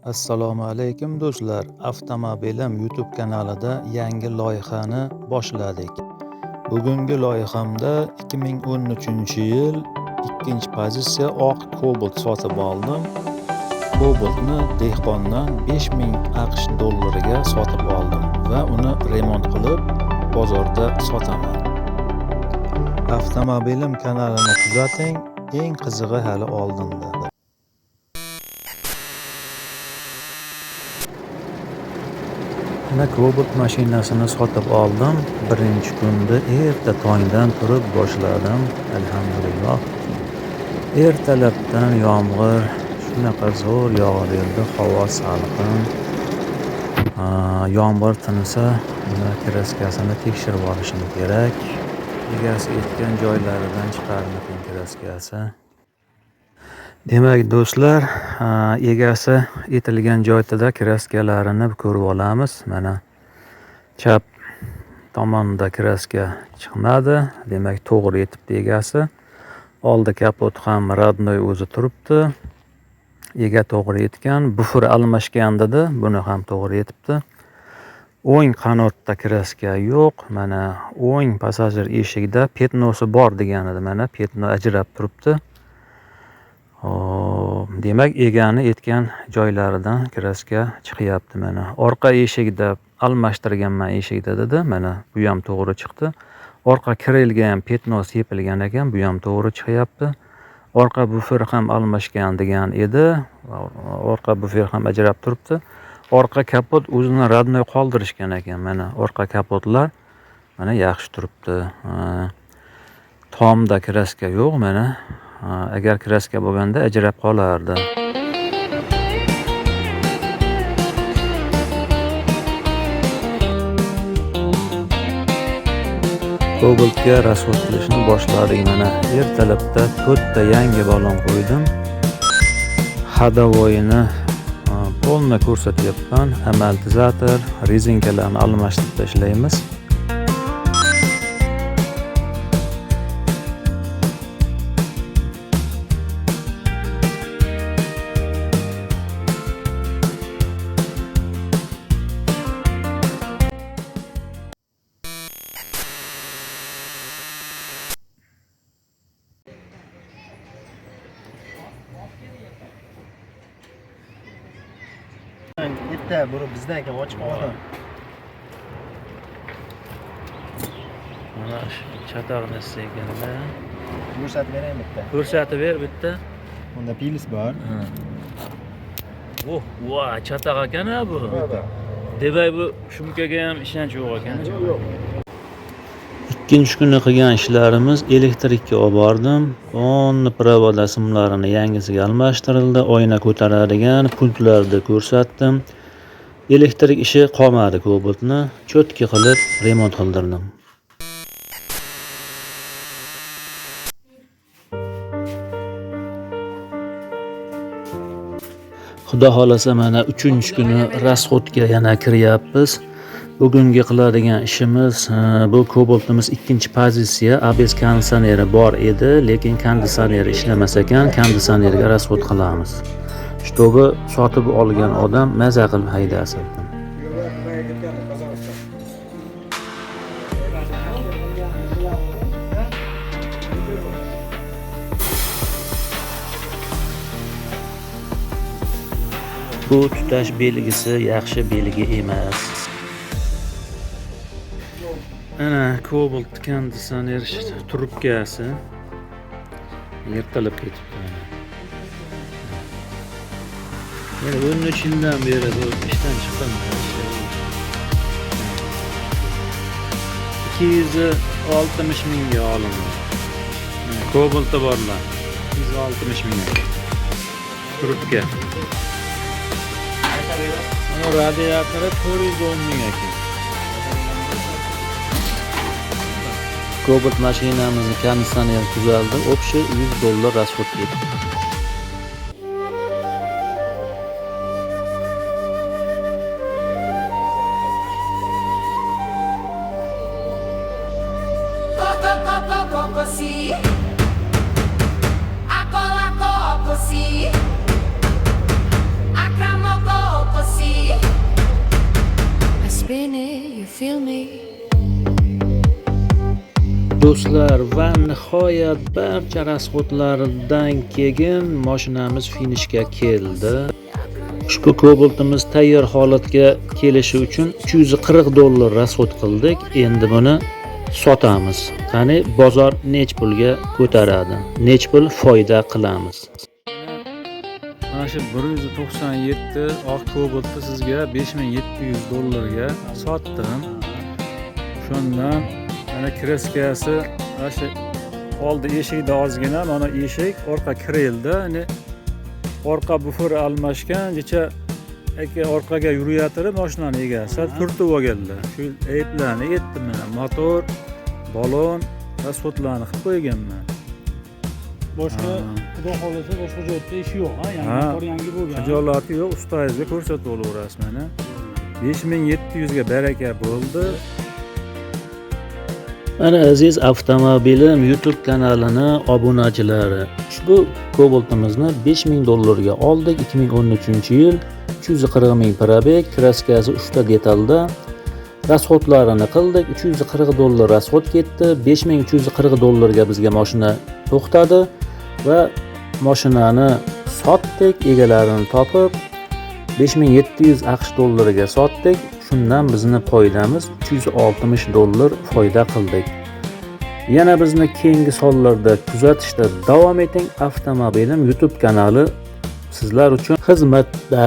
Assalomu alaykum do'stlar. Avtomobilim YouTube kanalida yangi loyihani boshladik. Bugungi loyihamda 2013-yil ikkinchi pozitsiya oq Cobalt sotib oldim. Cobaltni dehqondan 5000 AQSh dollariga sotib oldim va uni remont qilib bozorda sotaman. Avtomobilim kanalini kuzating, eng qizig'i hali oldinda. Mana Cobalt mashinasini sotib oldim. Birinchi kunda erta tongdan turib boshladim. Alhamdulillah. Ertalabdan yomg'ir shunaqa zo'r yog'averdi, havo salqin. Yomg'ir tinsa, uni kraskasini tekshirib olishim kerak. Egasi aytgan joylaridan chiqarmikin kraskasi. Demak do'stlar, egasi aytilgan joyda kraskalarini ko'rib olamiz. Mana chap tomonda kraska chiqmadi. Demak, to'g'ri aytibdi egasi. Oldi kapot ham родной o'zi turibdi. Ega to'g'ri aytgan, bufer almashgan dedi, buni ham to'g'ri aytibdi. O'ng qanotda kraska yo'q. Mana o'ng passajir eshigida пятно si bor degan edi. Mana пятно ajrab turibdi. Xo'p, demak egani aytgan joylaridan kraska chiqyapti mana. Orqa eshigida almashtirganman eshikda dedi. Mana bu ham to'g'ri chiqdi. Orqa kirilga ham пятно sepilgan ekan, bu ham to'g'ri chiqyapti. Orqa bufer ham almashgan degan edi. Orqa bufer ham ajrab turibdi. Orqa kapot o'zini родной qoldirishgan ekan. Mana orqa kapotlar mana yaxshi turibdi. Tomda kraska yo'q mana. Agar kraska bo'lganda ajrab qolardi. Cobaltga rasxod qilishni boshladik mana. Ertalabda 4 ta yangi balon qo'ydim. Ходовойni polni ko'rsatyapman. Amortizator, rezinkalarni almashtirib tashlaymiz. Bitta buni bizdan ekan ochiq odam. Mana shu chatog'ni ekanda. Ko'rsatib beraymi bitta? Ko'rsatib ber bitta. Unda pilis bor. Oh, voy, chataq ekan-a bu. Demak, bu shumkaga ham ishonch yo'q ekan. Yo'q. Ikkinchi kuni qilgan ishlarimiz elektrikka olib bordim. Onni provoda simlarini yangisiga almashtirildi. Oyna ko'taradigan pultlarni ko'rsatdim. Elektrik ishi qolmadi, Cobaltni cho'tki qilib remont qildirdim. Xudo xolasa mana 3-kuni rasxodga yana kiryapmiz. Bugungi qiladigan ishimiz, bu Cobaltimiz ikkinchi pozitsiya, ABS konditsioneri bor edi, lekin konditsioner ishlamas ekan, konditsionerga rasxod qilamiz. Shtobi sotib olgan odam maza qilib haydasin. Bu tutash belgisi yaxshi belgi emas. Ana Cobalt konditsioner trubkasi yirtilib ketibdi mana. Yana 13 yildan beri bu ishdan chiqqan. 260 mingga olindi. Cobaltda borlar. 260 ming. Trubka. Mana radiatori 410 ming ekan. Cobalt mashinamizni konditsioner tuzaldi. Общий 100 dollar rasxod ketdi. Akola ko Do'stlar, va nihoyat barcha расход laridan keyin mashinamiz finishga keldi. Ushbu Cobaltimiz tayyor holatga kelishi uchun 340 dollar расход qildik. Endi buni sotamiz. Qani, bozor nech pulga ko'taradi? Nech pul foyda qilamiz? Mana shu 197 oq Cobaltni sizga 5700 dollarga sotdim. Shundan mana краска si, mana shu oldi eshikda ozgina, mana eshik, orqa kirelda, yani orqa bufer almashgan, kecha aka orqaga yurayotirib mashinani egasi sal turtib olganlar. Shu ayblarni aytdim mana, motor, balon, расход larni qilib qo'yganman. Boshqa, Ha. xudo xohlasa, boshqa joyda ishi yo'q, ha? Yangi Ha. motor, yangi bo'lgan. Xijolati yo'q, ustangizga ko'rsatib olaverasiz mana. 5700 ga baraka bo'ldi. Mana, aziz avtomobilim YouTube kanalini obunachilari, ushbu Cobaltimizni 5000 dollarga oldik. 2013-yil, 340 ming пробег, краска si 3 ta detalda. Расход larini qildik, 340 dollar расход ketdi. 5340 dollarga bizga mashina to'xtadi va mashinani sotdik, egalarini topib 5700 AQSh dollariga sotdik. Shundan bizni foydamiz 360 dollar foyda qildik. Yana bizni keyingi sonlarda kuzatishda davom eting. Avtomobilim YouTube kanali sizlar uchun xizmatda.